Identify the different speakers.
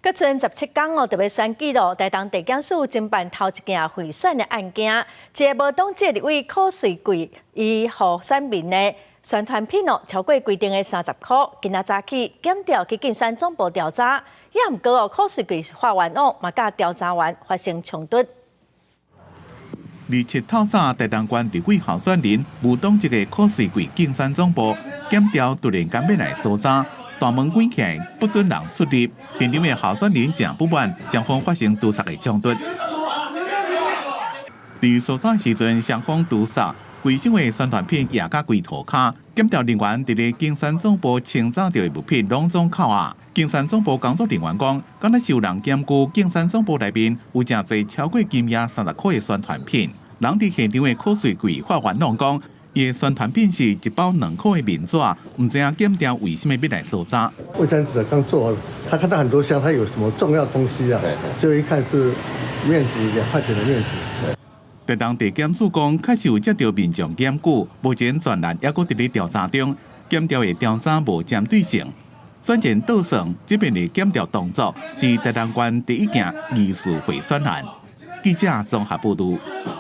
Speaker 1: 閣賰17工哦，就欲選舉囉。台東地檢署偵辦頭一件賄選的案件，一个無黨籍立委柯瑞桂，伊予選民的宣傳品哦超過規定的30箍。今仔早起檢調去競選總部調查，也毋過哦，柯瑞桂發願哦，嘛佮調查員發生衝突。
Speaker 2: 27透早，台東縣立委候選人無黨籍的柯瑞桂競選總部，檢調突然間欲來搜查。大門關起來，不准人出入。現場的候選人誠不滿，雙方發生相殺的衝突。佇搜查時陣，雙方相殺，規箱的宣傳品掖甲規塗跤。檢調人員佇咧競選總部清查著的物品攏總扣押。競選總部工作人員講，敢若是有人檢舉競選總部內面有誠濟超過金額30箍的宣傳品。人佇現場的柯瑞桂發願攏講，伊的宣傳品是一包2箍的面紙，毋知影檢調為啥物欲來搜查。
Speaker 3: 衛生紙剛做完，他看到很多箱，他有什麼重要東西啊？就一看是面紙，2塊錢的面紙。
Speaker 2: 台東地檢署講，確實有接到民眾檢舉，目前專案猶閣佇咧調查中，檢調的調查無針對性。選前倒算，這遍的檢調動作是台東縣第一件疑似賄選案。記者綜合報導。